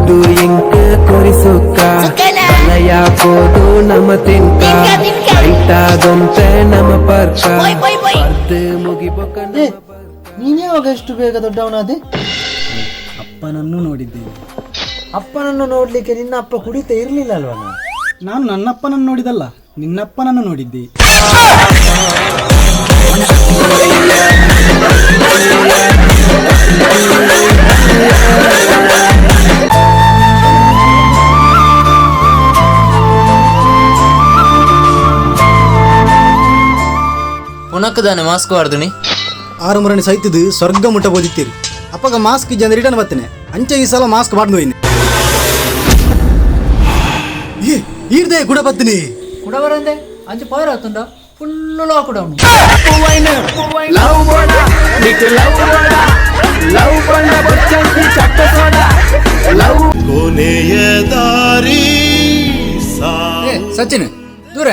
ಕೊರ್ದು ಎಂಕ ಕೊರಿಸುಕ್ಕ ಬಲಯ ಪೋದು ನಮ ತಿನ್ಕ ತಿನ್ಕ, ತಿನ್ಕ. ಲೈಟಾಗೊಂತೆ ನಮ ಪರ್ಕ ಪೋಯ್, ಪೋಯ್, ಪೋಯ್. ಪರ್ದು ಮುಗಿಬೊಕ ನಮ ಪರ್ಕ. ನೀನ್ ಯಾವಾಗ ಎಷ್ಟು ಬೇಗ ದೊಡ್ಡವನಾದೆ? ಅಪ್ಪನನ್ನು ನೋಡಿದ್ದೇನೆ. ಅಪ್ಪನನ್ನು ನೋಡ್ಲಿಕ್ಕೆ ನಿನ್ನ ಅಪ್ಪ ಕುಡಿತಾ ಇರ್ಲಿಲ್ಲ ಅಲ್ವಾ? ನಾನು ನನ್ನಪ್ಪನನ್ನು ನೋಡಿದಲ್ಲ, ನಿನ್ನಪ್ಪನನ್ನು ನೋಡಿದ್ದೆ. ಪುನಕ್ಕದಾನೆ ಮಾಸ್ಕ್ ವಾರ್ದುನಿ. ಆರು ಮುರಣಿ ಸೈತಿದ್ದು ಸ್ವರ್ಗ ಮುಟ್ಟ ಬೋದಿತ್ತೀರಿ. ಅಪ್ಪಗ ಮಾಸ್ಕ್ ಇಜ್ಜಂದ್ರೆ ರಿಟರ್ನ್ ಬರ್ತೇನೆ. ಅಂಚೆ ಈ ಸಲ ಮಾಸ್ಕ್ ಬಾಡ್ದು ಹೋಯ್ನೆ. ಏ ಈರ್ದೆ ಕೂಡ ಬತ್ತೀನಿ. ಕುಡ ಬರಂದೆ ಅಂಚೆ ಪೋಯರ್ ಆತುಂಡ ಫುಲ್ ಲಾಕ್ಡೌನ್. ಸಚಿನ್ ದೂರ.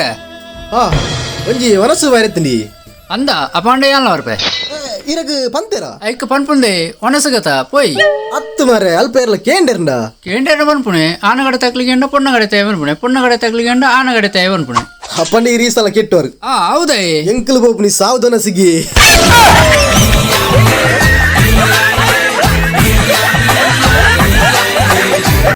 ಹಾ, ಒಂಜಿ ವನಸು ಬಾರಿತ್ತೀನಿ. ಅಂದ ಅಪಾಂಡೆ ಯಾನ್ ವರ್ಪೆ. ಇರಗ್ ಪಂತೇರ. ಐಕ್ ಪನ್ಪುಂದೆ ಒಣಸಗತ ಪೋಯ್. ಹತ್ತು ಮಾರೆ ಅಲ್ಪ ಇರ್ಲ ಕೇಂಡರ್ಂಡ. ಕೇಂದ್ರ ಪನ್ಪುಣೆ ಆನಗಡೆ ತಕ್ಲಿಗೆಂಡ ಪೊಣ್ಣಗಡೆ ತೇ ಪನ್ಪುಣೆ, ಪೊಣ್ಣಗಡೆ ತಕ್ಲಿಗೆಂಡ ಆನಗಡೆ ತೇ ಪನ್ಪುಣೆ. ಅಪ್ಪಂಡಿ ಈ ಸಲ ಕೆಟ್ಟವರು. ಆ ಹೌದಾ? ಎಂಕಲ್ ಬೋಪುನಿ ಸಾವಧಾನ ಸಿಗಿ.